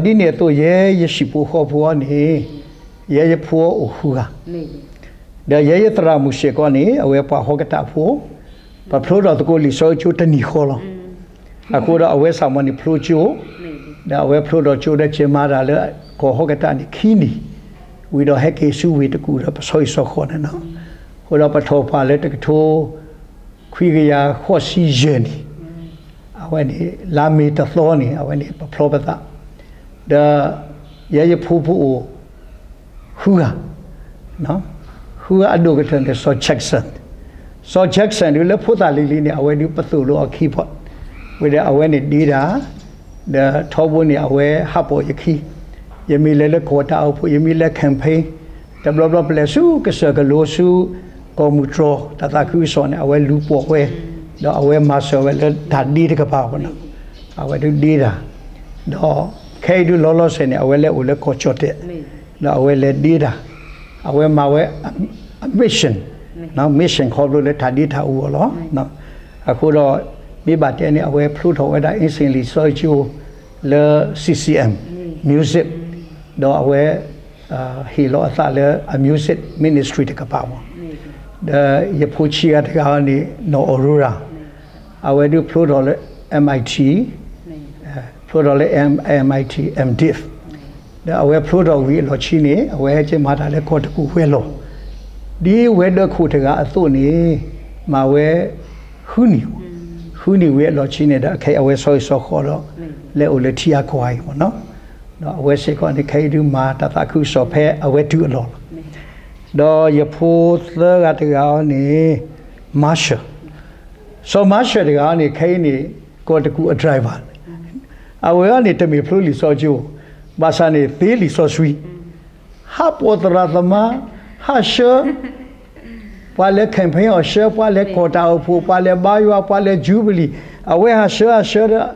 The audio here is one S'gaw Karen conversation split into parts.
ဒီးဒ်န့ၣ်အသိး ယဲယဟံၣ်ဖိဃီဖိအံၤန့ၣ် ယဲယဖိအိၣ်ဃုဂၤ, ဒီးယဲယသရၣ်မုၣ်စ့ၢ်ကီးန့ၣ် အဝဲပှၤဟီၣ်ကတၢၢ်ဖိ, ပဖျိထီၣ်သကိးလံာ်စီဆှံကၠိတနံၣ်ဃီလီၤ. အဃိဒီးအဝဲစ့ၢ်ကီးန့ၣ်ဖျိကၠိ, ဒီးအဝဲဖျိထီၣ်ကၠိဒီးက့ၤမၤတၢ်လၢကီၢ်ဟီၣ်ကတၢၢ်န့ၣ်ခံနံၣ်, ဝံၤဒီးဟဲက့ၤဆူဝ့ၢ်တကူၣ်ဒီးပဆီဟံၣ်ဆီဃီန့ၣ်လီၤ. အဃိဒီးပထီၣ်ပှၢ်လၢတကထိခွံကယၤဃိးဆံယဲၢ်နံၣ်, အဝဲန့ၣ် လါမ့ၤတသီန့ၣ် အဝဲန့ၣ်ပဖျီပသး, ဒီးယဲယဖိဖိအိၣ် ဃုဂၤ, ဃုဂၤအဒိၣ်ကတၢၢ်န့ၣ် စီၤ Jackson, စီၤ Jackson ဒုးလၢဖိသၣ်လံၤလံၤန့ၣ် အဝဲဒုးပသိၣ်လိအီၤခံဖီ, ဝံၤဒီးအဝဲန့ၣ်ဒ့တၢ်, ဒီးထီဘိန့ၣ် အဝဲဟးပိာ်ယခံ, ယမ့ၢ်လဲၤလၢကီၢ်တၢ်အိၣ်ဖှိၣ် ယမ့ၢ်လဲၤ campaign, တဘျီဘျီပလဲၤဆူကစၢၢ်ကလိဆူ ကီၢ်မုၢ်တြီၢ် တၢ်သးခုကစီၣ်န့ၣ် အဝဲလူၤပိာ်ဝဲ, ဒီးအဝဲမၤစၢၤဝဲလၢတၢ်ဒ့တကပၤအဂီၢ်န့ၣ်, အဝဲဒုးဒ့တၢ်, ဒီးခဲအံၤဒုးလီၤလီၤဆဲးန့ၣ် အဝဲလဲၤအိၣ်လၢကီၢ်ကၠီၣ်တဲၣ်, ဒီးအဝဲလဲၤဒ့တၢ်, အဝဲမၤဝဲ အ mission, mission ခီဖျိလၢတၢ်ဒ့တၢ်အူအီၤလီၤ. အဃိဒီး မ့ၢ်ဘၣ်တဲန့ၣ် အဝဲဖျိထီၣ်ဝဲဒၣ် အ့စ့ၣ်လံာ်စီဆှံကၠိ လၢ C C M music, ဒီးအဝဲ ဟ့ၣ်လီၤအသးလၢအ music ministry တကပၤမး, ဒီးယဖိဆံးဂၤတဂၤန့ၣ် နီၢ် Aurora, အဝဲဒုးဖျိထီၣ်လၢ M I T, ဖျိထီၣ်လၢ M I T M Div, ဒီးအဝဲဖျိထီၣ်ဝံၤအလီၢ်ခံန့ၣ် အဝဲဟဲက့ၤမၤတၢ်လၢကီၢ်တကူၣ်ဝဲၤလီၢ်, ဒ်ဝဲၤဒၢးခိၣ်တဂၤအသိးန့ၣ် မၤဝဲ ဃုနံၣ်, ဃုနံၣ်ဝံၤအလီၢ်ခံန့ၣ်ဒီး အခဲအံၤအဝဲဆီဟံၣ်ဆီဃီဒီး လဲၤအိၣ်လၢထံအကီၢ်အံၤမးနီၤ, ဒီးအဝဲစ့ၢ်ကီးန့ၣ် ခဲအံၤဒုးမၤတၢ်သးခုကစီၣ်ဖဲအဝဲတုၤအလီၢ်လီၤ. ဒီးယဖိသၢဂၤတဂၤအံၤန့ၣ် Marshall, စီၤ Marshall တဂၤအံၤန့ၣ် ခဲအံၤန့ၣ် ကီၢ်တကူၣ်အ driver, အဝဲအံၤန့ၣ် တမ့ၢ်ဖျိလံာ်စီဆှံကၠိ, ဘၣ်ဆၣ်န့ၣ် သ့လံာ်စီဆှံ, ဟးပိာ်သရၣ်သမါ, ဟးဆှၢ ပှၤလဲၤ campaign အီၤဆှၢ, ပှၤလဲၤကီၢ်တၢ်အိၣ်ဖှိၣ်, ပှၤလဲၤဘါယွၤ, ပှၤလဲၤ Jubilee, အဝဲဟးဆှၢဟးဆှၢဒီး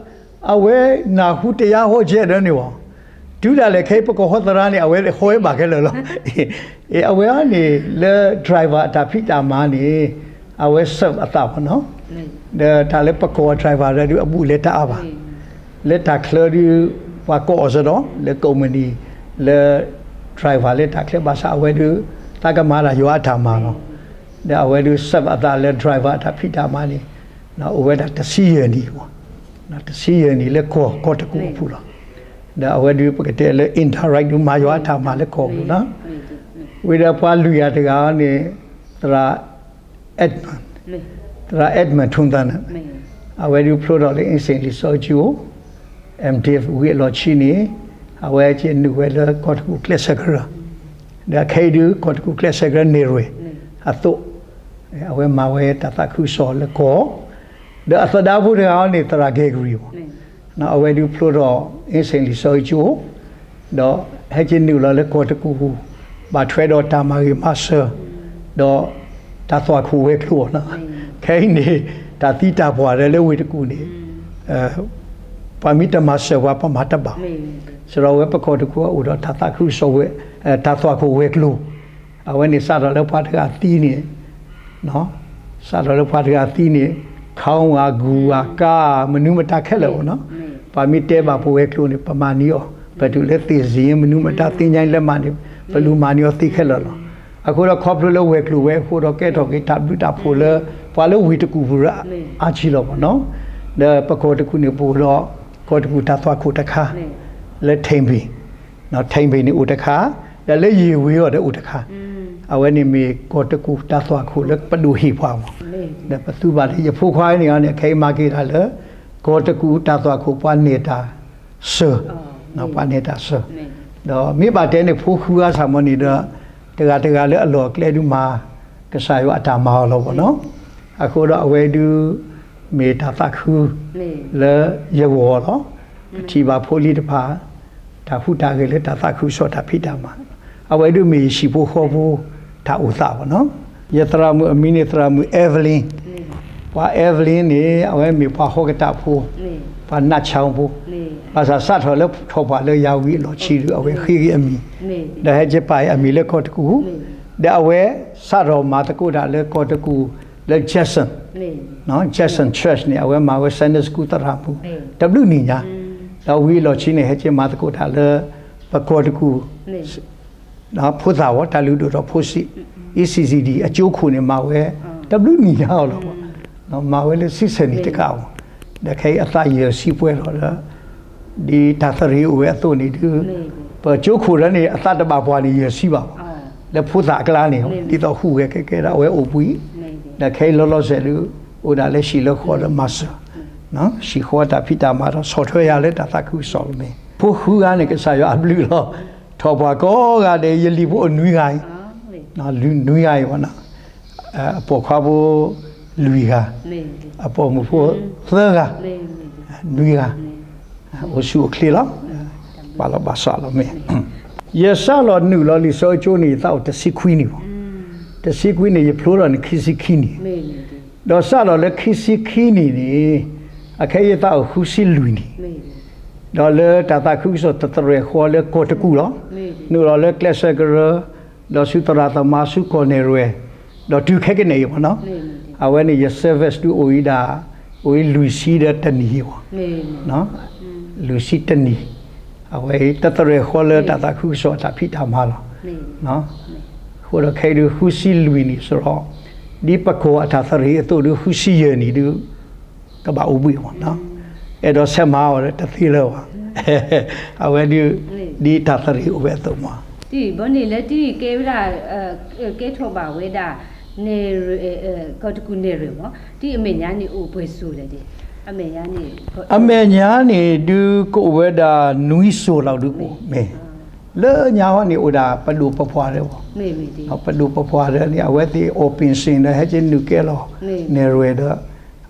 အဝဲနၢ်ဟူတယါဟီကဲဒီးန့ၣ်ဝဲ, တုၤဒၣ်လဲာ်ခဲအံၤပကီၢ်ဟီသရၣ်န့ၣ် အဝဲဟီဝဲဘၣ်ခဲလၢာ်လီၤ. အဝဲအံၤန့ၣ် လၢ driver အတၢ်ဖံးတၢ်မၤန့ၣ် အဝဲ serve အသးမးနီၤ, ဒီးတၢ်လၢပကီၢ် driver ဒီးအဘူးအလဲတအါဘၣ် လၢတၢ်ချၢဒုး ပှၤကိးအီၤစ့ၢ်ဒီး လၢ company လၢ driver လၢတၢ်ချၢဘၣ်ဆၣ် အဝဲဒုး သးကမၤဒၣ်ယွၤအတၢ်မၤလီၤ. ဒီးအဝဲဒုး serve အသးလၢ driver အတၢ်ဖံးတၢ်မၤန့ၣ် အိၣ်ဝဲဒၣ်တဆံယဲၢ်နံၣ်, တဆံယဲၢ်နံၣ်လၢကီၢ် ကီၢ်တကူၣ်အပူၤလီၤ. ဒီးအဝဲဒုးပကတဲလၢ indirect ဒုးမၤယွၤအတၢ်မၤလၢကီၢ်ပူၤလီၤ. ဝံၤဒီးပှၤလွံၢ်ဂၤတဂၤန့ၣ် သရၣ် Edmund, သရၣ် Edmund ထူသနၢၣ်, အဝဲဒုးဖျိထီၣ်လၢ အ့စ့ၣ်လံာ်စီဆှံကၠိ M Div ဝံၤအလီၢ်ခံန့ၣ် အဝဲက့ၤနုာ်ဝဲလၢကီၢ်တကူၣ်ကျဲးစၢးကရၢ, ဒီးခဲအံၤဒုး ကီၢ်တကူၣ်ကျဲးစၢးကရၢန့ၢ်ရွဲၣ်အသိး အဝဲမၤဝဲတၢ်သးခုကစီၣ်လၢကီၢ်, ဒီးအသဒါဖိတဂၤန့ၣ် သရၣ် Gregory အဝဲဒုးဖျိထီၣ် အ့စ့ၣ်လံာ်စီဆှံကၠိ ဒီးဟဲက့ၤနုာ်လီၤလၢကီၢ်တကူၣ်, ဘၣ်ထွဲဒီးတၢ်မၤဂ့ၤမၤစၢၤ, ဒီးတၢ်သွၣ်ခိၣ်ဝဲၤကျိၤအီၤ, ခဲအံၤန့ၣ် တၢ်သံတၢ်ပှၢ်ဒီးလၢဝ့ၢ်တကူၣ်န့ၣ် ပှၤမ့ၢ်တမၤစၢၤပှၤ ပမၤတဘၣ်, စးထီၣ်ဝဲပကီၢ်တကူၣ်အိၣ်ဒီးတၢ်သးခုကစီၣ်ဝဲ, တၢ်သွၣ်ခိၣ်ဝဲၤကျိၤ, အဝဲန့ၣ်စးထီၣ်လၢပှၤတဂၤသံန့ၣ် စးထီၣ်လၢပှၤတဂၤသံန့ၣ် ခီဝါ ဂူၤဝါ ကါ မနုၤမတၤခဲလၢာ်အီၤနီၤ, ပှၤမ့ၢ်တဲဘၣ်ပဝဲၤကျိၤန့ၣ် ပမၤန့ၢ်အီၤ, ပတုၤလၢသ့ၣ်စ့ၣ် မနုၤမတၤသ့ၣ်ညါလၢမၤန့ၣ် ပလူၤမၤန့ၢ်အီၤသ့ခဲလၢာ်လီၤ. အဃိဒီးခီဖျိလၢဝဲၤကျိၤဝဲအဃိဒီးကဲထီၣ်က့ၤတၢ်ဘျုးတၢ်ဖှိၣ်လၢ ပှၤလၢဝ့ၢ်တကူၣ်ပူၤရၢအါကံလီၤမးနီၤ, ဒီးပကီၢ်တကူၣ်န့ၣ်ပအိၣ်ဒီး ကီၢ်တကူၣ်တၢ်သွၣ်ခိၣ်တခါ လၢ Tempe, Tempe န့ၣ်အိၣ်တခါ, ဒီးလၢယ့ၢ်ဝ့ၤအီၤဒီးအိၣ်တခါ, အဝဲန့ၣ်မ့ၢ်ကီၢ်တကူၣ်တၢ်သွၣ်ခိၣ်လၢပဒိၣ်ဟ့ၣ်ပှၤမး, ဒီးပသူဘၣ်လၢယဖိခွါန့ၣ်အီၤန့ၣ် ခဲအံၤမၤက့ၤတၢ်လၢ ကီၢ်တကူၣ်တၢ်သွၣ်ခိၣ်ပှၤနဲၣ်တၢ်စၢၤ, ပှၤနဲၣ်တၢ်စၢၤ, ဒီးမ့ၢ်ဘၣ်တဲန့ၣ် ဖိဃုဂၤစ့ၢ်မးန့ၣ်ဒီး တဂၤတဂၤလၢအလီၢ်အကျဲဒုးမၤ ကစၢ်ယွၤအတၢ်မၤအီၤလီၤမးနီၤ, အဃိဒီးအဝဲဒုး မ့ၢ်တၢ်သးခု လၢယဂီၢ်လီၤ. ပထံၣ်ဘၣ်ဖိလံၤတဖၣ် တၢ်ဟူးတၢ်ဂဲၤလၢတၢ်သးခုကစီၣ်တၢ်ဖံးတၢ်မၤ, အဝဲဒုးမ့ၢ်ယဟံၣ်ဖိဃီဖိ တၢ်အိၣ်သးမးနီၤ, ယသရၣ်မုၣ်အမံၤန့ၣ် သရၣ်မုၣ် Evelyn, ပှၤ Evelyn န့ၣ် အဝဲမ့ၢ်ပှၤဟီၣ်ကတၢၢ်ဖိ, ပှၤနးဆါဖိ, ဘၣ်ဆၣ်စးထီၣ်လၢထီၣ်ပှၢ်လၢယၤဝံၤအလီၢ်ခံဒုး အဝဲဃ့က့ၤအမံၤ, ဒီးဟဲက့ၤပာ်အမံၤလၢကီၢ်တကူၣ်, ဒီးအဝဲစးထီၣ်မၤသကိးတၢ်လၢကီၢ်တကူၣ် လၢ Jackson, Jackson Church န့ၣ် အဝဲမၤဝဲ Sunday School သရၣ်မုၣ် တဘျုးနံၣ်ညါ, ဒီးဝံၤအလီၢ်ခံန့ၣ် ဟဲက့ၤမၤသကိးတၢ်လၢ ပကီၢ်တကူၣ် ဖိသၣ်ဝဲ တၢ်လုၢ်ဒိၣ်ထီၣ်ဖိစံး E C C D အကၠိခိၣ်န့ၣ် မၤဝဲ တဘျုးနံၣ်ညါအီၤလီၤ. မၤဝဲလၢဆံဆဲၣ်နံၣ်တကးအီၤ, ဒီးခဲအံၤအသးယဲၢ်ဆံပှဲၤလီၤဒီး ဒ်တၢ်သရံးအိၣ်ဝဲအသိးန့ၣ်ဒုး ပကၠိခိၣ်ဒီးန့ၣ် အသးတဘၣ်ပှၤန့ၣ် ယဲၢ်ဆံဘၣ်အီၤ, လၢဖိသၣ်အကျါန့ၣ် ဒ်သိးဟူးဂဲၤကဲကဲဒၣ်ဝဲအိၣ်ဘှံး, ဒီးခဲအံၤလီၤလီၤဆဲးဒုး အိၣ်ဒၣ်လၢဟံၣ်လၢဃီလၢမၤစၢၤ ဟံၣ်ဃီတၢ်ဖံးတၢ်မၤဒီး ဆီၣ်ထွဲယၤလၢတၢ်သးခုကစီၣ်လီၤမ့ၢ်. ဖိဃုဂၤန့ၣ် ကစၢ်ယွၤအဘျုးလီၤ. ထီၣ်ပှၤကိးဂၤဒဲး ယလံၤဖိအိၣ်နွံဂၤအံၤ, နွံဂၤအံၤဘၣ်နီၤ, အပိာ်ခွါဖိလွံၢ်ဂၤ, အပိာ်မုၣ်ဖိသၢဂၤ, နွံဂၤ, အိၣ်ဆူၣ်အိၣ်ချ့လီၤ. ဘၣ်လီၤဘၣ်စးလီၤမ့ၢ်. ယစးလီၤနုာ်လီၤလံာ်စီဆှံကၠိန့ၣ် ယသးအိၣ်တဆံခွံနံၣ်ဘၣ်, တဆံခွံနံၣ် ယဖျိထီၣ်န့ၣ် ခံဆံခံနံၣ်, ဒီးစးလီၤလၢခံဆံခံနံၣ်န့ၣ် အခဲအံၤယသးအိၣ်ဃုဆံလွံၢ်နံၣ်, ဒီးလၢတၢ်သးခုကစီၣ်တသရဲၣ်ဃီလၢကီၢ်တကူၣ်လီၤ. နုာ်လီၤလၢကျဲးစၢးကရၢ, ဒီးဆူသရၣ်သမါဆူကီၢ်နဲၣ်ရွဲၣ်, ဒီးတုၤခဲကနံၣ်အံၤဘၣ်နီၤ, အဝဲန့ၣ်ယ service ဒုးအိၣ်အံၤဒၣ်, အိၣ်အံၤလွံၢ်ဆံဒီးတနံၣ်အံၤဘၣ်, လွံၢ်ဆံတနံၣ်, အဝဲအံၤတသရဲၣ်ဃီလၢတၢ်သးခုကစီၣ်အတၢ်ဖံးတၢ်မၤလီၤ. အဃိဒီးခဲအံၤဒုးဃုဆံလွံၢ်နံၣ်စရီ, ဒ်ပကီၢ်အတၢ်သရံးအသိးဒုး ဃုဆံယဲၢ်နံၣ်ဒုး ကဘၣ်အိၣ်ဘှံးအီၤမ့ၢ်နီၤ, အဲၣ်ဒိးဆဲးမၤအီၤဒီးတသ့လၢၤဘၣ်, အဝဲဒုး ဒ်တၢ်သရံးအိၣ်ဝဲအသိးမ့ၢ်. ဘၣ်န့ၣ်လၢတၢ်ကဲဝဲဒၣ်, ကဲထီၣ်ဘၣ်ဝဲဒၣ်, ကီၢ်တကူၣ်နဲၣ်ရွဲၣ်မ့ၢ်, တၢ်အမဲာ်ညါန့ၣ်အိၣ်ပှဲၤစိၤလဲၣ်ဒ့ၣ်, အမဲာ်ညါန့ၣ်, အမဲာ်ညါန့ၣ်ဒုးကအိၣ်ဝဲဒၣ်နွံစိၤလီၤဒုးကအိၣ်မ့ၢ်, လၢညါဟီန့ၣ်အိၣ်ဒၣ်ပဒိၣ်ပပှၢ်ဒီး, ပဒိၣ်ပပှၢ်ဒီးန့ၣ် အဝဲသ့ၣ်အီၣ်ပ့ၣ်စ့ၣ်ဒီး ဟဲက့ၤနုာ်ကဲလီၤနဲၣ်ရွဲၣ်ဒီး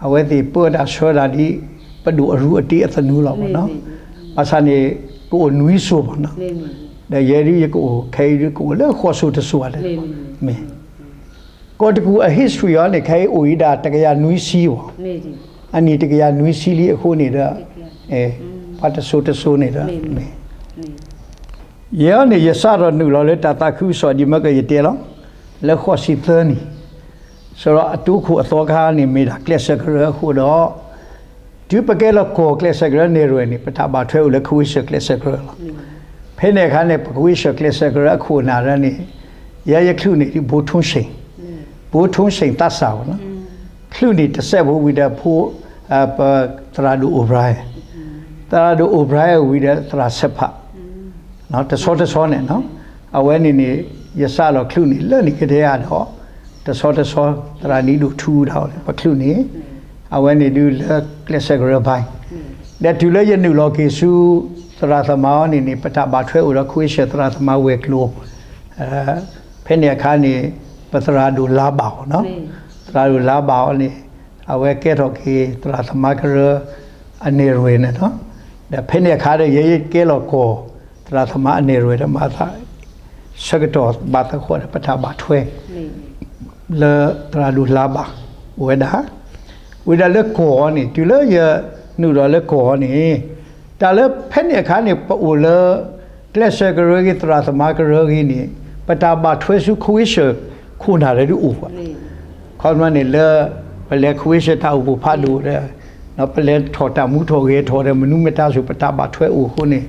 အဝဲသ့ၣ်ပၢတၢ်ဆှၢတၢ်ဒ် ပဒိၣ်အရူအတ့အသနူလီၤမ့ၢ်နီၤ, ဘၣ်ဆၣ်န့ၣ် ကအိၣ်နွံစိၤမ့ၢ်နီၤ, ဒီးယဲဒုးယကအိၣ် ခဲအံၤဒုးကအိၣ်လၢဃိးစိၤတစိၤဧါဒီး, မ့ၢ် ကီၢ်တကူၣ်အ history အီၤန့ၣ် ခဲအံၤအိၣ်အံၤဒၣ်တကယၤနွံဆံဘၣ်, အနံၣ်တကယၤနွံဆံလံအဃိန့ၣ်ဒီး, ပှၤတစိၤတစိၤန့ၣ်ဒီး, မ့ၢ် ယဲအီၤန့ၣ် ယစးထီၣ်နုာ်လီၤလၢတၢ်သးခုကစီၣ်ဒ်မ့ၢ်ကယတဲလီၤ, လၢဃိးဆံသၢနံၣ်, စရီအတိခိၣ်အသီခါန့ၣ် မ့ၢ်ဒၣ်ကျဲးစၢးကရၢအဃိဒီး, တုၤပကဲလီၤကီၢ်ကျဲးစၢးကရၢနဲၣ်ရွဲၣ်န့ၣ် ပတၢ်ဘၣ်ထွဲအိၣ်လၢခဝ့ၡၢၣ်ကျဲးစၢးကရၢလီၤ. ဖဲန့ၣ်အခါန့ၣ် ပခဝ့ၡၢၣ်ကျဲးစၢးကရၢအခိၣ်နၢ်ဒၣ်န့ၣ်, ယဲယချုးန့ၣ်ဒ် ဘိထိၣ်စ့ၣ်, ဘိထိၣ်စ့ၣ်သးစၢ်ဝဲနီၤ, ချုးန့ၣ်တစဲးဖိဝံၤဒီးဖိ, ပသရၣ်ဒိၣ်အိၣ်ဘြၤဟၣ်, သရၣ်ဒိၣ်အိၣ်ဘြၤဟၣ်ဝံၤဒီးသရၣ်စဲးဖး တဆီတဆီန့ၣ်, အဝဲန့ၣ်န့ၣ်, ယစးလီၤချုးန့ၣ်လၢန့ၣ်ကတဲဧါဒီး, တဆီတဆီ သရၣ်နံၤဒိၣ်ထူဒၣ်အီၤန့ၣ် ပချုးန့ၣ်, အဝဲန့ၣ်ဒုးလၢကျဲးစၢးကရၢဘၣ်, ဒီးတုၤလၢယနုာ်လီၤက့ၤဆူ သရၣ်သမါအီၤန့ၣ်န့ၣ် ပတၢ်ဘၣ်ထွဲအိၣ်ဒီးခဝ့ၡၢၣ်သရၣ်သမါဝဲၤကျိၤ, ဖဲန့ၣ်အခါန့ၣ်, ပသရၣ်ဒိၣ်လါဘၣ်အီၤနီၤ, သရၣ်ဒိၣ်လါဘၣ်အီၤန့ၣ်, အဝဲကဲထီၣ်က့ၤသရၣ်သမါကရၢ အနဲၣ်ရွဲၣ်န့ၣ်နီၤ, ဒီးဖဲန့ၣ်အခါဒီး ယဲယကဲလီၤကီၢ် သရၣ်သမါအနဲၣ်ရွဲၣ်ဒီး မၤသး ဆၢကတီၢ်ဘၣ်သဃီဒီး ပတၢ်ဘၣ်ထွဲ လၢသရၣ်ဒိၣ်လါဘၣ်အိၣ်ဝဲဒၣ်, ဝံၤဒၣ်လၢကီၢ်အီၤန့ၣ် တုၤလၢယနုာ်လီၤလၢကီၢ်အီၤန့ၣ်, တၢ်လၢဖဲန့ၣ်အခါန့ၣ် ပအိၣ်လၢ ကျဲးစၢးကရၢဂ့ၤ သရၣ်သမါကရၢဂ့ၤန့ၣ် ပတၢ်ဘၣ်ထွဲဆူခဝ့ၡၢၣ်ခိၣ်နၢ်လၢဒုးအိၣ်ဘၣ်, ခီပညီန့ၣ်လၢ ပလဲၤခဝ့ၡၢၣ်တၢ်အိၣ်ဖှိၣ်ဖးဒိၣ်ဒီး ပလဲၤထီၣ်တၢ်မူထီၣ်ဂဲၤထီၣ်ဒီး မနုၤမတၤစ့ၢ် ပတၢ်ဘၣ်ထွဲအိၣ်အဃိန့ၣ်,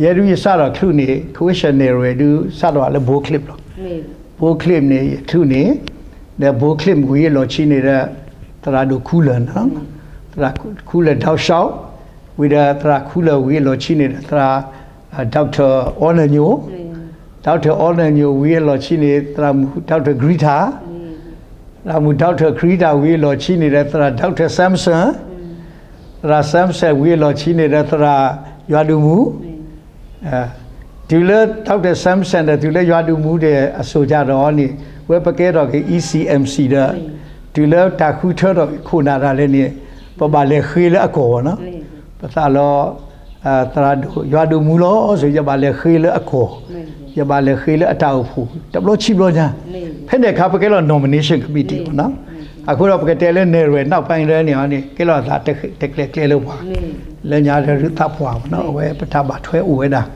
ယဲဒုးယစးထီၣ်ချုးန့ၣ် ခဝ့ၡၢၣ်နဲၣ်ရွဲၣ်ဒုး စးထီၣ်လၢဘိချ့ၣ်လီၤ, ဘိချ့ၣ်န့ၣ် ယချုးန့ၣ်, ဒီးဘိချ့ၣ်ဝံၤအလီၢ်ခံန့ၣ်ဒီး သရၣ်ဒိၣ်ခူလၢၢ်န့ၣ်, သရၣ်ခူလၢၢ် ဒီးဆှီ, ဝံၤဒီးသရၣ်ခူလၢၢ်ဝံၤအလီၢ်ခံန့ၣ်ဒီး သရၣ် doctor အီနၢၣ်ညိၣ်, doctor အီနၢၣ်ညိၣ်ဝံၤအလီၢ်ခံန့ၣ် သရၣ်မုၣ် doctor ခရံထၣ်, သရၣ်မုၣ် doctor ခရံထၣ်ဝံၤအလီၢ်ခံန့ၣ်ဒီး သရၣ် doctor Samson, သရၣ် Samson ဝံၤအလီၢ်ခံန့ၣ်ဒီး သရၣ်ယွၤဒိၣ်မူ တုၤလၢ doctor Samson ဒီး တုၤလၢယွၤဒိၣ်မူဒီး အစိၤကၢ်ဒီးန့ၣ် ဝဲပကဲထီၣ်က့ၤ E C M C ဒီး တုၤလၢတၢ်ဃုထၢထီၣ်ခိၣ်နၢ်တၢ်လဲၣ်န့ၣ် ပဘၣ်လဲၤဃ့လၢအကီၢ်ဘၣ်နီၤ, ပသးလီၤ သရၣ်ဒိၣ် ယွၤဒိၣ်မူလီၤစ့ၢ် ယဘၣ်လဲၤဃ့လၢအကီၢ်, ယဘၣ်လဲၤဃ့လၢအတၢ်အိၣ်ဖှိၣ် တဘျီခံဘျီညါ, ဖဲန့ၣ်အခါပကဲလီၤ nomination committee ဘၣ်နီၤ, အဃိဒီးပကတဲလၢနဲၣ်ရွဲၣ် နောက်ပိုင်း ဒၣ်န့ၣ်န့ၣ် ကဲလီၤအသးတကျဲၤကျဲလၢပှၤ, လၢညါဒီးရူၢ်သးပှၢ်ဘၣ်နီၤ, အဝဲပတၢ်ဘၣ်ထွဲအိၣ်ဝဲဒၣ်,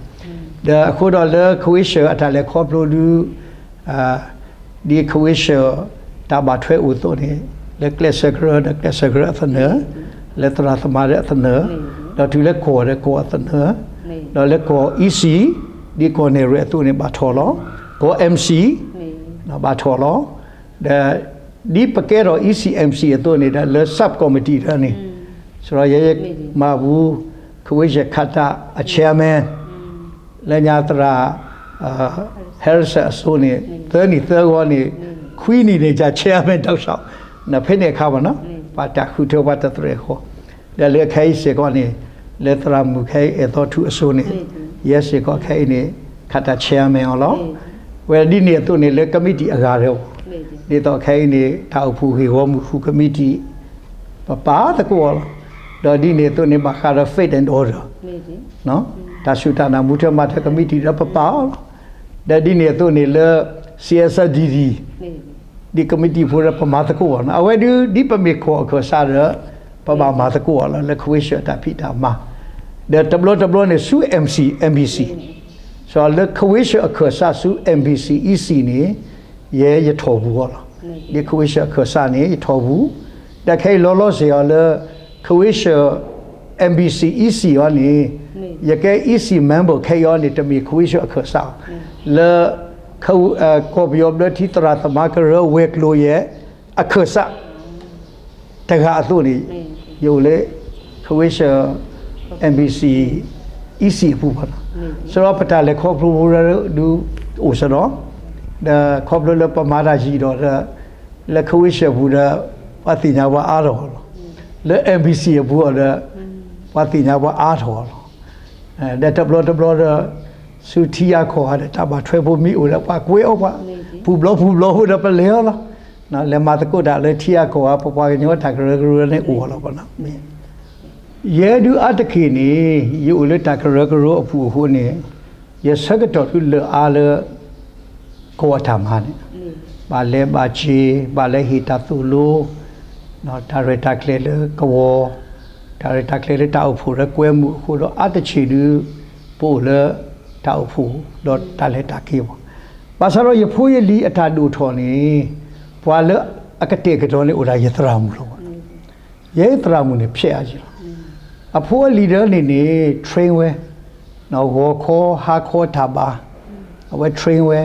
ဒီးအဃိဒီးလၢခဝ့ၡၢၣ်အတၢ်လဲၤခီဖျိဒုး ဒ်ခဝ့ၡၢၣ်တၢ်ဘၣ်ထွဲအိၣ်အသိးန့ၣ် လၢကျဲးစၢးကရၢဒီးကျဲးစၢးကရၢအသနၢၣ်, လၢသရၣ်သမါဒီးအသနၢၣ်, ဒီးတုၤလၢကီၢ်ဒီးကီၢ်အသနၢၣ်, ဒီးလၢကီၢ် E C, ဒ်ကီၢ်နဲၣ်ရွဲၣ်အသိးန့ၣ် ဘၣ်ထီၣ်လီၤ, ကီၢ် M C ဘၣ်ထီၣ်လီၤ, ဒီး ဒ်ပကဲထီၣ် E C M C အသိးန့ၣ်ဒီး လၢ sub committee တၢ်န့ၣ်, စရီယဲ မၤပူၤ ခဝ့ၡၢၣ်ခးတၢ်အ chairman လၢညါသရၣ် Harrison အစိၤန့ၣ် သၢနံၣ်သၢဂီၤန့ၣ်, ခွံနံၣ်န့ၣ် ယ chairman ဒီး နဖဲန့ၣ်အခါဘၣ်နီၤ, ပှၤတၢ်ဃုထၢပှၤတသရဲၣ်ဃီ, ဒီးလၢခဲအံၤစ့ၢ်ကီးန့ၣ်, လၢသရၣ်မုၣ်ခဲအံၤအဲၣ်သီထူအစိၤန့ၣ်, ယဲစ့ၢ်ကီးခဲအံၤန့ၣ် ခးတၢ် chairman အီၤလီၤ. ဝဲဒ်န့ၣ်အသိးန့ၣ် လၢ committee အဂၤဒီး, ဒ်သိးခဲအံၤန့ၣ် တၢ်အိၣ်ဖှိၣ်ဂ့ၢ်ဂီၢ်မုၢ်ဃု committee ပပာ်သကိးအီၤလီၤ. ဒီးဒ်န့ၣ်အသိးန့ၣ် ဘၣ်ဃးဒီး faith and order တၢ်စူၢ်တၢ်နာ်မူထၢမၤထၢ committee ဒီးပပာ်အီၤလီၤ. ဒီးဒ်န့ၣ်အသိးန့ၣ်လၢ C S D D ဒ် committee ဖိဒီးပမၤသကိးအီၤလီၤ. အဝဲဒုး ဒ်ပမ့ၢ်ကီၢ်အခၢၣ်စးဒီး ပဘၣ်မၤသကိးအီၤလီၤ လၢ ခဝ့ၡၢၣ် တၢ်ဖံးတၢ်မၤ, ဒီးတဘျီတဘျီန့ၣ် ဆူ M C, M B C, လၢ ခဝ့ၡၢၣ် အခၢၣ်စးဆူ M B C, E C န့ၣ် ယဲယထီၣ်ပူၤအီၤလီၤ. ဒ် ခဝ့ၡၢၣ် အခၢၣ်စးန့ၣ် ယထီၣ်ပူၤ, ဒီးခဲအံၤလီၤလီၤဆဲးအီၤလၢ ခဝ့ၡၢၣ် M B C, E C အီၤန့ၣ် ယကဲ E C member ခဲအံၤအီၤန့ၣ် တမ့ၢ် ခဝ့ၡၢၣ် အခၢၣ်စး, လၢ ကီၢ်ပယီၤဘျၢထံသရၣ်သမါကရၢဝဲၤကျိၤယဲ အခၢၣ်စး တဂၤအသိးန့ၣ်, ယအိၣ်လၢ ခဝ့ၡၢၣ် M B C, E C အပူၤဘၣ်နီၤ. စရီပတၢ်လဲၤခီဖျိဖိဒုးအိၣ်စ့ၢ်ဒီး, ဒီးခီဖျိလၢပမၤတၢ်ယံာ်ဒီးဒီး လၢ ခဝ့ၡၢၣ် အပူၤဒီး ပှၤသ့ၣ်ညါပှၤအါထီၣ်လီၤ. လၢ M B C အပူၤအီၤဒီး ပှၤသ့ၣ်ညါပှၤအါထီၣ်လီၤ. ဒီးတဘျီတဘျီဒီး ဆူထံအါကီၢ်အါဒီး တၢ်ဘၣ်ထွဲဖိမ့ၢ်အိၣ်ဒီး ပှၤကွဲးအီၤပှၤ, ပူၤဘျီပူၤဘျီဖိဒီးပလဲၤအီၤလီၤ. လဲၤမၤသကိးတၢ်လၢထံအါကီၢ်အါ ပပှၤကညီတၢ်ကရၢကရိန့ၣ်အိၣ်အီၤလီၤ. ယဲဒုးအါတက့ၢ်န့ၣ် ယအိၣ်လၢတၢ်ကရၢကရိအပူၤအဃိန့ၣ်, ယဆၢကတီၢ်ဒုးလၢအါလၢ ကီၢ်အတၢ်မၤန့ၣ်, ဘၣ်လဲၤဘၣ်က့ၤ, ဘၣ်လဲၤဟ့ၣ်တၢ်သိၣ်လိ, တၢ်ရဲၣ်တၢ်ကျဲၤလၢကဝီၤ, တၢ်ရဲၣ်တၢ်ကျဲၤလၢတၢ်အိၣ်ဖှိၣ်လၢကွဲမုာ်အဃိဒီး အါတက့ၢ်ဒုး ပအိၣ်လၢတၢ်အိၣ်ဖှိၣ် ဒီးတၢ်လဲၤတၢ်က့ၤဘၣ်. ဘၣ်ဆၣ်ဒီးယဖိယလံၤအတၢ်ဒိၣ်ထီၣ်န့ၣ်, ပှၤလၢအကတဲာ်ကတီၤန့ၣ်အိၣ်ဒၣ်ယသရၣ်မုၣ်လီၤ. ယဲသရၣ်မုၣ်န့ၣ် ဖျဲးအါယံၤလီၤ. အဖိအလံၤဒၢန့ၣ်န့ၣ် train ဝဲ, ဂီၤခီဟါခီတၢ်ဘါ, အဝဲ train ဝဲ,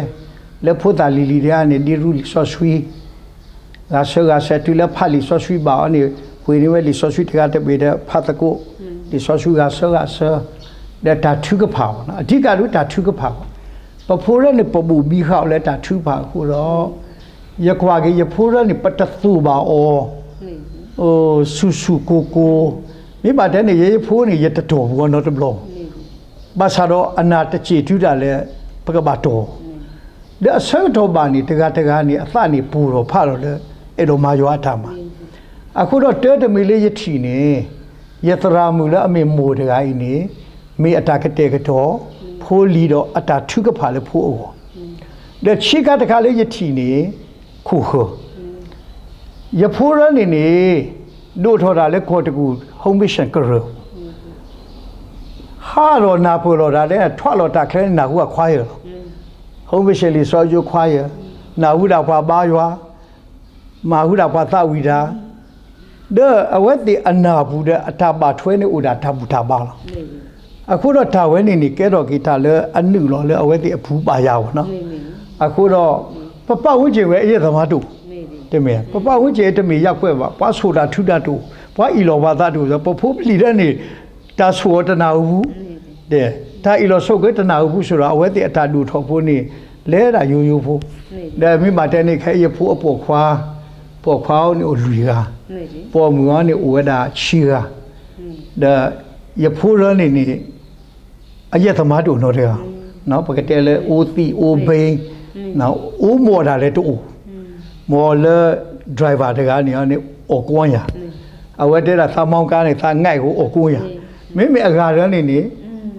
လၢဖိသၣ်လံၤလံၤတဂၤန့ၣ် ဒ့ရူၢ်လံာ်စီဆှံ ဂၤဆၢဂၤဆၢ တုၤလၢဖးလံာ်စီဆှံဘၣ်အီၤန့ၣ် ပှ့ၤန့ၢ်ဝဲလံာ်စီဆှံတဂၤတဘ့ၣ်ဒီး ဖးသကိး လံာ်စီဆှံဂၤဆၢဂၤဆၢ, ဒီးတၢ်ထုကဖၣ်ဘၣ်နီၤ, အဓိကဒုးတၢ်ထုကဖၣ်ဘၣ်. ပဖိလၢန့ၣ် ပဘိၣ်ဘံဃာ်အီၤလၢတၢ်ထုကဖၣ်အဃိဒီး, ယကွၢ်က့ၤယဖိလၢန့ၣ် ပတသိၣ်ဘၣ်အီၤ ဆူၣ်ဆူၣ်ကိၢ်ကိၢ်, မ့ၢ်ဘၣ်တဲန့ၣ် ယဲယဖိန့ၣ် ယတတီၢ်ပူၤအီၤနီတဘျီ, ဘၣ်ဆၣ်ဒီးအနၢ်တစဲးတုၤဒၣ်လဲာ် ပကဘၣ်တီၢ်, ဒီးအဆၢကတီၢ်ဘၣ်န့ၣ် တဂၤတဂၤန့ၣ် အသးန့ၣ်ပူၤထီၣ်ဖးထီၣ်လၢ အဲၣ်ဒိးမၤယွၤအတၢ်မၤ, အဃိဒီးတၢ်တမံၤလၢယထံၣ်န့ၣ်, ယသရၣ်မုၣ်လၢအမ့ၢ်မိၢ်တဂၤအံၤန့ၣ်, မ့ၢ်အတၢ်ကတဲာ်ကတီၤ ဖိလံၤဒီးအတၢ်ထုကဖၣ်လၢဖိအဂီၢ်, ဒီးဆ့ကၤတခါလၢယထံၣ်န့ၣ်, ခိၣ်ဃၢၤ ယဖိလၢန့ၣ်န့ၣ်, ဒိၣ်ထီၣ်တၢ်လၢကီၢ်တကူၣ် Home Mission ကရၢၢ်, ဟးထီၣ်နၢ်ပၢၢ်လီၤတၢ်လၢ ထွးလီၤတၢ်ချ့ နၢ်ဟူအ choir လီၤ. Home Mission လံာ်စီဆှံ choir, နၢ်ဟူဒၣ်ပှၤဘါယွၤ, မၤဟူဒၣ်ပှၤသးဝံၣ်တၢ်, ဒီးအဝဲသ့ၣ်အနၢ်ပူၤဒီးအတၢ်ဘၣ်ထွဲန့ၣ်အိၣ်ဒၣ်တၢ်ဘူၣ်တၢ်ဘါလီၤ. အဃိဒီးတၢ်ဝဲန့ၣ်န့ၣ် ကဲထီၣ်က့ၤတၢ်လၢအနုာ်လီၤလၢအဝဲသ့ၣ်အပူၤဘၣ်ယၤဘၣ်နီၤ, အဃိဒီး ပပတ်ဝန်းကျင်ဝဲအယဲၢ်သးမါတအိၣ်, တမ့ၢ်, ပပတ်ဝန်းကျင်တမ့ၢ်ယၢ်ကွဲးဘၣ်, ပှၤဆိၣ်တၢ်ထုတၢ်တအိၣ်, ပှၤအ့ၣ်လိာ်ပှၤသးတအိၣ်ဒီး ပဖိပလံၤဒၢန့ၣ်, တၢ်ဆိၣ်အီၤတနၢ်ဟူဘူး, တၢ်အ့ၣ်လိာ်ဆိၣ်က့ၤတနၢ်ဟူဘူးစ့ၢ်ဒီး အဝဲသ့ၣ်အတၢ်ဒိၣ်ထီၣ်ဖိန့ၣ်, လဲၤဒၣ်ယိယိဖိ, ဒီးမ့ၢ်ဘၣ်တဲန့ၣ် ခဲအံၤယဖိအပိာ်ခွါ, ပိာ်ခွါအီၤန့ၣ်အိၣ်လွံၢ်ဂၤ, ပိာ်မုၣ်အီၤန့ၣ်အိၣ်ဝဲဒၣ်ဆံဂၤ, ဒီးယဖိလၢန့ၣ်န့ၣ် အယဲၢ်သးမါတအိၣ်နီတဂၤ, ပကတဲလၢ အိၣ်သံၣ်အိၣ်ဘ့, အိၣ်မီၢ်တၢ်လဲၣ်တအိၣ်, မ့ၢ်လၢ driver တဂၤန့ၣ်န့ၣ် အိၣ်ကိးယၤ, အဝဲတဲဒၣ်သးမီကါန့ၣ် သးငဲၣ်ကအိၣ်ကိးယၤ, မ့မ့ၢ်အဂၤလၢန့ၣ်န့ၣ်,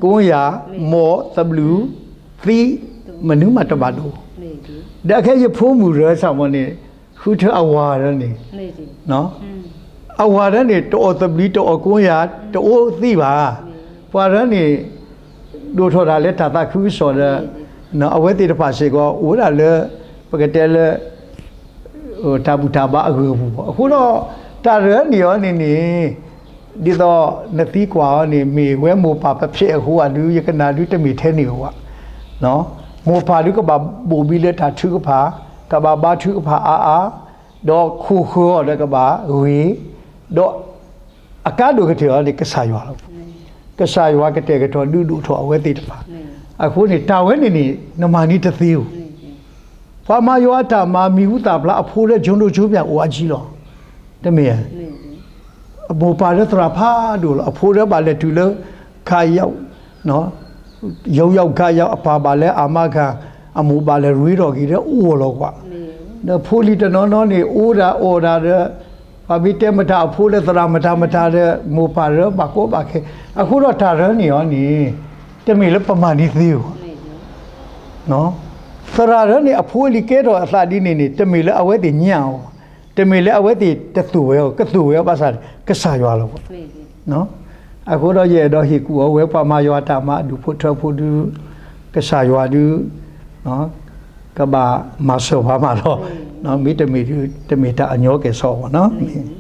ကိးယၤ, မီၢ်, သဘျုး, သံၣ်, မနုၤမးတဘၣ်ဒိ, ဒီးခဲယဖိမုၣ်လၢစၢ်မီန့ၣ်, ဃုထၢအဝၤလၢန့ၣ် အဝၤလၢန့ၣ် တအိၣ်သဘျံ တအိၣ်ကိးယၤ တအိၣ်သံၣ်ဘၣ်, ပှၤလၢန့ၣ် ဒိၣ်ထီၣ်တၢ်လၢတၢ်သးခုကစီၣ်ဒီး အဝဲသ့ၣ်တဖၣ်စ့ၢ်ကီး အိၣ်ဝဲဒၣ်လၢ ပကတဲလၢ တၢ်ဘူၣ်တၢ်ဘါအဂၢၢ်အပူၤဘၣ်. အဃိဒီး တၢ်လၢန့ၣ်အီၤန့ၣ်န့ၣ် ဒ်သိးနသံကွၢ်အီၤန့ၣ် မ့ၢ်ဝဲမိၢ်ပၢ်ပဖျဲးအဃိဧါဒုး ယကနၣ်ဒုးတမ့ၢ်ထဲန့ၣ်ဧိၤဘၣ်. မိၢ်ပၢ်ဒုးကဘၣ်ဘိၣ်ဘံလၢတၢ်ထုကဖၣ်, ကဘၣ်ဘါထုကဖၣ်အါအါ, ဒီးခိၣ်ဃၢၤအီၤဒီးကဘၣ်ဂ့ၤ, ဒီးအကါဒိၣ်ကတၢၢ်အီၤန့ၣ် ကစၢ်ယွၤလီၤ. ကစၢ်ယွၤကတဲာ်ကတီၤဒုးဒိၣ်ထီၣ်အဝဲသ့ၣ်တဖၣ်. အဃိန့ၣ် တၢ်ဝဲန့ၣ်န့ၣ် နမၤန့ၢ်တသ့ဧိၤ. ပှၤမၤယွၤအတၢ်မၤ မံၤဟူသၣ်ဖျါအဖိလၢ ကျွန်တော်ကျိုးပျံ အိၣ်အါကံလီၤ. တမ့ၢ်ဧါ. အမိၢ်ပၢ်လၢသရၣ်ဖးဒိၣ်လီၤ. အဖိလၢဘၣ်လဲၤတုၤလၢ ခးယဝ်ၣ်, ယဝ်ၣ်ယဝ်ၣ်ခးယဝ်ၣ်, အပၢ်ဘၣ်လဲၤအမါခါ, အမိၢ်ဘၣ်လဲၤရ့ဒီးက့ၤလၢအိၣ်လီၤကွၢ်. ဒီးဖိလံၤတနီၤနီၤန့ၣ် အိၣ်ဒၣ်အီၣ်ဒၣ်ဒီး ပှၤမ့ၢ်တဲမတၤအဖိလၢသရၣ်မတၤမတၤဒီး မိၢ်ပၢ်ရၢဘၣ်ကီဘၣ်ခဲ. အဃိဒီးတၢ်ရၢန့ၢ်အီၤန့ၣ် တမ့ၢ်လၢပမၤန့ၢ်သ့ဧိၤ. သရၣ်ရၢန့ၣ် အဖိအလံၤကဲထီၣ်အသးဒ်န့ၣ်န့ၣ် တမ့ၢ်လၢအဝဲသ့ၣ်ညံးအီၤ, တမ့ၢ်လၢအဝဲသ့ၣ်တသိၣ်ဝဲအီၤ, ကသိၣ်ဝဲအီၤဘၣ်ဆၣ် ကစၢ်ယွၤလီၤ. အဃိဒီးယအဲၣ်ဒိးဟ့ၣ်ကူၣ်အီၤဝဲ ပှၤမၤယွၤအတၢ်မၤအဒူၣ်ဖိထၢဖိဒုး ကစၢ်ယွၤဒုး ကဘၣ်မၤစၢၤပှၤမးလီၤ. မ့တမ့ၢ်ဒုး တမ့ၢ်တၢ်အညီကဲၣ်ဆိးအီၤဘၣ်နီၤ.